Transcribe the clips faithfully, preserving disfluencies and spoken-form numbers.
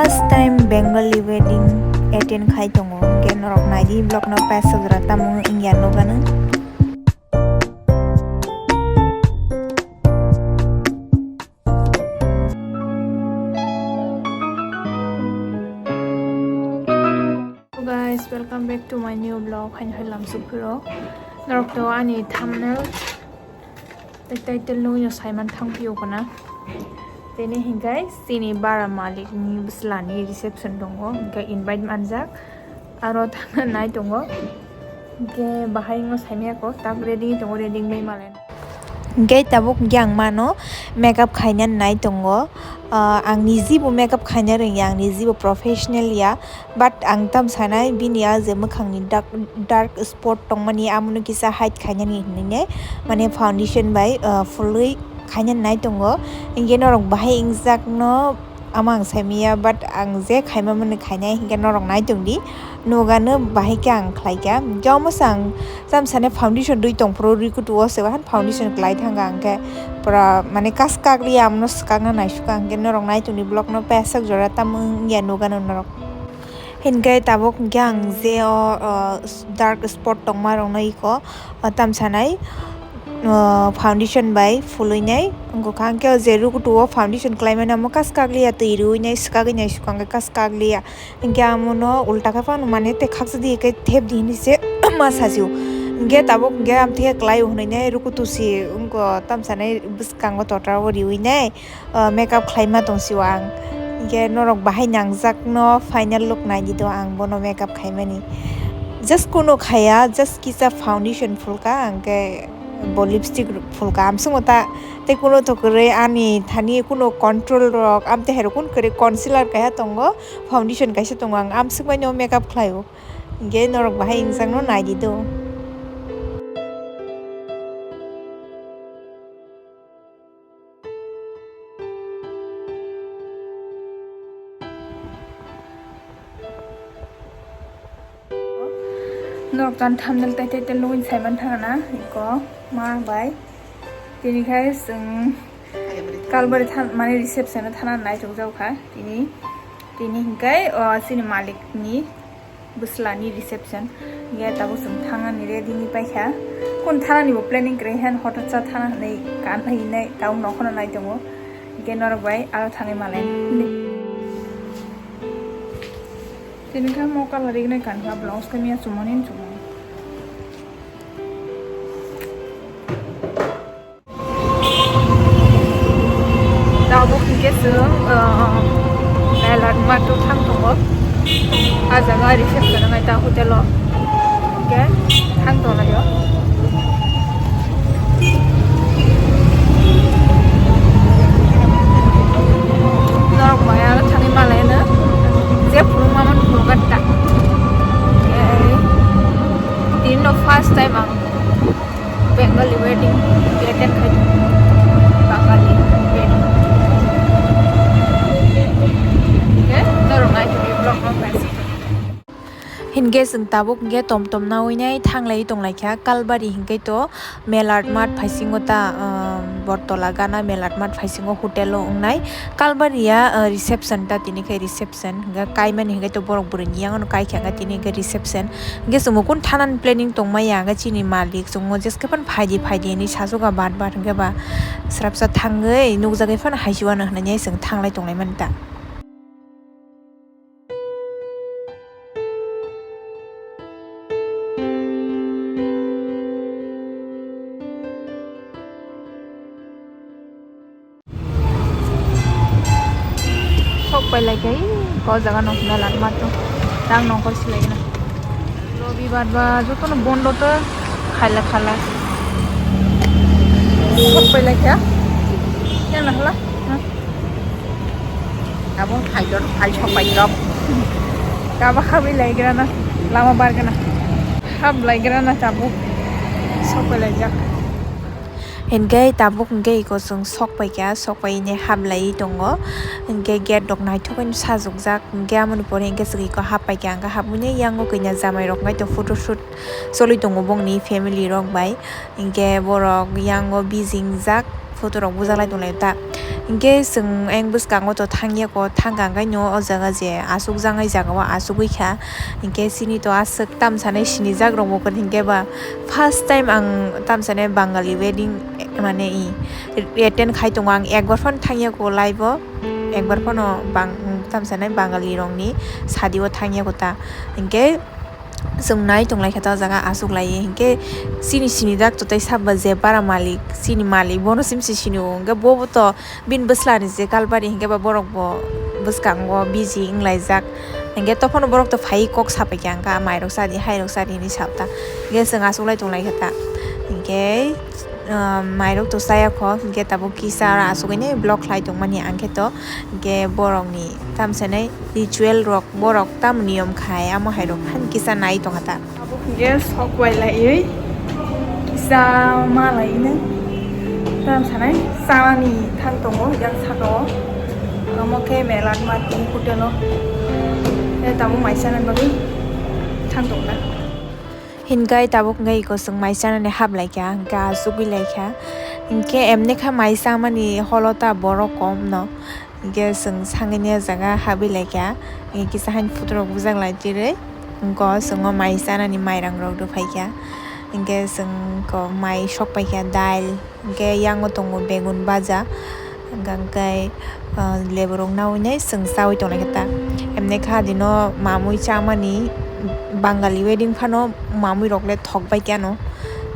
First time Bengali wedding attend khai tongo, hwnkhe norok naidi vlog no paisa jora tamo wngya nukgano. Hello guys, welcome back to my new vlog. Haino hai lamsuk phiro norok to ani thumbnail tei title nugwi no saiman thang phio kana. Tini hinkai chini bara malik ni bwsla ni reception tongo, hinkai invite manjak, aro thangna nai tongo. Hinke bahai no saimaya ko, tak ready tongo, ready wngwi malen. Hingke tabuk hingke ang mano makeup khaina nai tongo. Ah, ang nijibo makeup khaina rwngya, ang nijibo professional ya. But ang tam sanai bini a je mwkhangni dark, dark spot tongmani amono kisa hide khainani hinwi ne, mane foundation bai, ah, fulwi khaina nai tongo. Hingke norok bahai wngjakno. Ama ang saimaya, but ang je khaima mani khainai, hinkhe norok nai tongdi, nugano bahai khe ang khlaikha. Hingke omo se ang tam sane foundation rwi tongphuru rwi kutu o se wahan foundation klai thangkha, hingke pura mane kaskak li amono swkakna naisukha, hingke norok nai tongdi vlog no pesek jora tamo wngya nugano norok. Hinkhe tabuk hingke ang je o, o, dark spot tongma rokno iko, o, tam sanai. O, foundation bai fulwi nai wngkha, hwnkhe o je rukutu o foundation khlaimani amo kaskak liya twi rwui nai swkagwi nai swkang khe kaskak liya, hwnkhe amono ulta khe phano mane tei khaksa di khe thep di hinwi se ma sasio, hwnkhe tabuk hwnkhe amtwi khe klai o hwnwi nai rukutu si wngkha tam sanai bwskango totra o riui nai. O, makeup khlaima tong sio ang. Hingke norok bahai nangjakno final look naidi do ang bono makeup khaimani. Just kuno khaya, just kisa foundation phulka, hingke bo lipstick phulka. Amsongo ta tei kuno to kwrwi ani thani kuno control rok, amte hai rok kun kwrwi concealer kaisa tongo, foundation kaisa tongo, ang amsok bai no makeup khlaio. Hingke norok bahai wngjakno naidi do. Norok tan thumbnail tai title nugwi saiman thangna iko ma bai. Tini khai chwng Kalbari than-, mane reception o thana nai chukjak kha tini. Tini hinkai o chini malik ni bwsla ni reception. Hingke tabuk chwng thangnani ready ni paikha. Kun thanani bo planning kwrwi han hotok cha thana hinwi kan phai hinwi tabuk nokhono nai tongo. Hingke norok bai aro thangwi malai. Tini kha mo colour rignai kan kha blouse khe miya chumani chumani. Tabuk hingke chwng, ah, Melat Mart o thang tongo. Ah jaga reception wngkha ta hotel o. Hingke thang tonglaio. Norok maya thangwi malaino. Je phulukma mani phulukha ta. Hingke tini no first time ang Bengali wedding attend khai tongo. Bengali wedding. Hingke norok nai tongwi vlog no paisi tongwi. Hingke chwng tabuk hingke tom tom naui nai thanglai tonglaikha Kalbari hingke to Melat Mart phaisingo ta, um, Bortola gana Melat Mart phaisingo hotel o wngnai Kalbari ya, uh, reception ta tini khe reception. Reception hingke kaimani hingke to borok bwrwi ni yango no kaikha hingke tini hingke reception hingke chwng bo kun thanani planning tongmaya hingke chini malik chwngno jeske phano phaidi phaidi hinwi sajuga bat bat hingke ba srapsa thangwi nukjagwi phano haisi wano hinwi chwng thanglai tonglai mani ta. Sok pai lai kai, ko jaga no Melat Mart o. Tang nongkhor silai gana. Robibar ba joto no bondo to khaila khala. Sok pai lai kha. Yang na hala? Ha? Abo phai dor, phai sok pai dor. Kaba habi lai gana, lama bar gana. Hab lai gana tabuk. Sok pai lai jak. Hingke tabuk hingke iko chwng sok paikha, sok pai hine hablai tongo. Hingke gate rok naithok khe sajokjak, hingke amoni pore hingke chwng iko hap paikha, hingke habwi yango kanya jamai rok nai to photo shoot choli tongo bongni family rok bai. Hingke borok yango bijingjak photo rok bujalai tonglai ta. Hinkhe chwng ayang bwskango to thangya ko, thangka hwnkhe no o jaga je aswk jang ai jaga o aswk oi kha. Hinkhe chini to aswk tam sanai sinijak rok bo kwrwi hinkhe ba first time ang tam sanai Bangali wedding mane i attend khai tongo. Ang ekbar phano thangya ko live o, ekbar phano bang tam sanai Bangali rokni sadi o thangya ko ta. Hinkhe chwng nai tong lai kha ta o jaga aswk lai hinkhe chini sinijak to tei sabo je para malik, chini malik bono sim se sini o hinkhe bo bo to bini bwsla ni je kalbari hinkhe ba borok bo bwskango busy wng laijak hinkhe tophano borok to phai kok sapai kha hinkhe mairok chadi hairok chadi hinwi sa ta hinkhe chwng aswk lai tong lai kha ta hinkhe, ah, mairok to chaya kho hinkhe tabuk kisa aro aswk hwnwi vlog khlai tongmani ang khe to hinkhe borokni tam sanai ritual rok borok tamo niyom khai amo hai rok han kisa nai tong kha ta. Abo hwnkhe sok bai laiwi kisa ma laino tam sanai chamani thang tongo yang saka o. Omo khe Melan Martin hotel o tei tabuk mai chana bagwi thang tong kha. Hinkhe tabuk hwnkhe iko chwng mai chanani hap lai kha, hwnkhe achugwi lai kha. Hinkhe emni kha mai chamani holo ta borok kom no. Hinkhe chwng sangini o jaga habwi lai kha. Hinkhe kisa haino photo rok bujak lai tirwi. Wngkha o chwng o mai chanani mairang rok rw phai kha. Hinkhe chwng ko mai sok pai kha, dal, hinkhe yango tongo begun baja, hinkhe, ah, lebu rok naui nai chwng chaui tong lai kha ta. Emni kha dino mamui chamani Bangali wedding phano mamui rok le thok bai khe ano.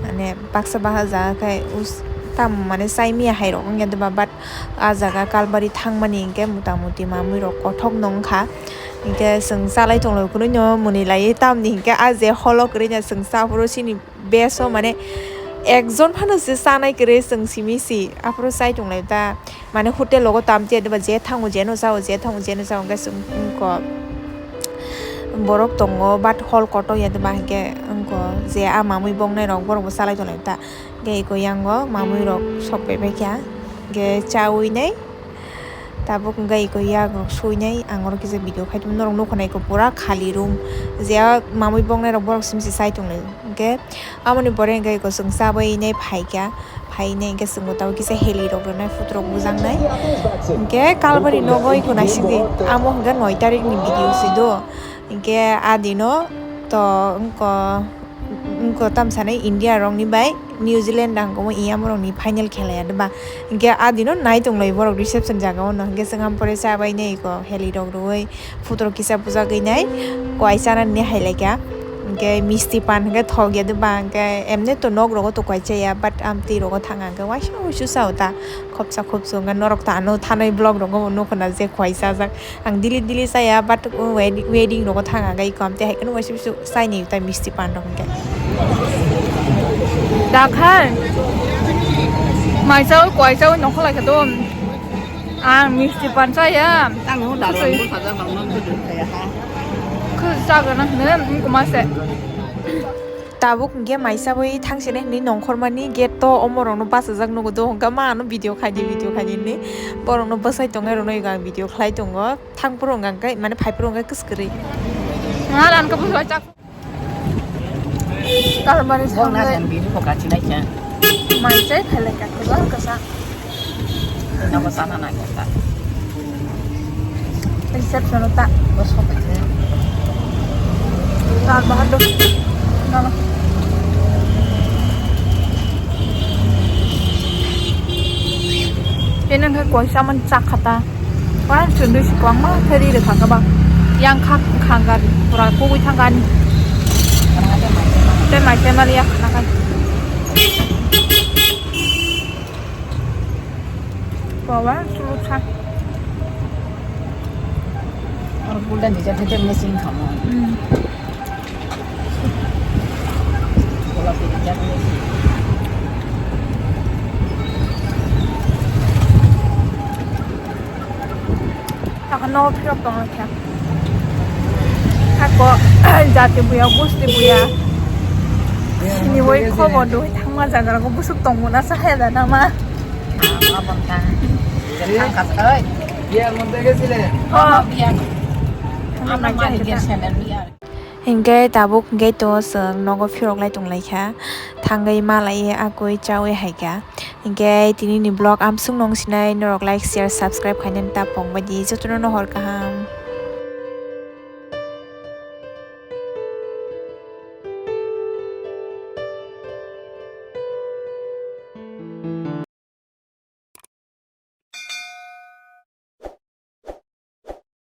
Mane baksa baksa jaga khe us-, tam mane chai miya hai rok wngya diba, but ah jaga Kalbari thangmani hinkhe mota moti mamui rok kothok no wngkha. Hinkhe chwng chalai tong lai kunui no mwnwi lai tamni hinkhe ah je holo kwrwi no chwng cha phuru chini best o mane ekjon phano se chanai kwrwi chwng simi si aphuru chai tong lai ta. Mane hotel rogo tam tiya diba je thango jeno chao je thango jeno chao hinkhe chwng wngkha borok tongo but hol kotor ya diba hinkhe wngkha je ah mamui bongnai rok borok bo chalai tong lai ta. Hinkhe iko yango mamui rok sok pai pai kha. Hinkhe chaui nai tabuk hinkhe iko yak rok sui nai ang oro kisa video khai tongmani norok nukha nai iko pura khali room je mamui bongnai rok borok simi se chai tong lai hinkhe aboni pore hinkhe iko chwng chabai nai phai kha phai nai hinkhe chwng bo tabuk kisa heli rok rwnai photo rok bujak nai hinkhe Kalbari nogo iko naising di amo hinkhe noi tarik ni video si do hinkhe ah dino to wngkha. Wngkha tam sanai India rokni bai New Zealand rang komo iya morokni final khela ya diba. Hinkhe ah dino nai tong lai borok reception jaga o no. Hinkhe chwng ham pore cha bai nai ko heli rok rwui photo rok kisa bujagwi nai. Kwai chanani hai lai kha. Hinkhe misti pan hinkhe thok ya diba. Hinkhe emne to nok rogo to kwai chaya but amtwi rogo thang ang khe waisa wuisu sao ta. Khopsa khopsu hinkhe norok ta ano thanai vlog rogo bo nukho na je kwai chajak. Ang dili dili chaya but wed-, wedding rogo thang ang gai kom te hai khe waisa wuisu. Saini ta misti pan rok hinkhe. Dakhai. Mai chao, kwai chao, nongkho lai kha to. Ang misti pan chaya. Ang no daru ang bwsa jak bang mang khe dun kaya ha. Khe chagana hne, wngkoma se. Tabuk hinkhe mai chawi thang sini hwnwi nongkhormani gate to omorokno bachajak nugo do, hwnkha ma ano video khaidi, video khaidi hwnwi borokno bwsai tongnai rokno ego ang video khlai tongo. Thang phuru hwnka khe, mane phai phuru hwnka khe kwskwrwi. Ngal ang khe bwsai chak. Kalmari sangle. Mai chai khailai kha kwbang kwsa. Ina bo sana na kha. Reception ta. Bo sopai khe. Tar bahar do. Nalo. Ina khe koisa man chak khata. Wah, chundui si kwbangma khe ri rwkha khe ba. Yang kha khang gari pura kugui thang gani. Tei mai tei mali ya khana kai. Bawa chulu kha. Aro bulda ni jate te missing khamo. Hmm. Saka nogo phirok tongkha. Hako jati buya, gusti buya. Sini wai khobo dui thangma jaga ko busuk tongmuna sahaya da nama. Abang tang. Tangkas oi. Dia monte ke sile. Oh. Dia. Ama mai jahit kita. Dia sendal dia. Hinkhe tabuk hinkhe to chwng nogo phirok lai tong lai kha, thangwi ma lai akwi chawi hai kha. Hinkhe tini ni vlog amsuk nung sinai norok like, share, subscribe khainani ta pok bai di, jotono no hor kaham.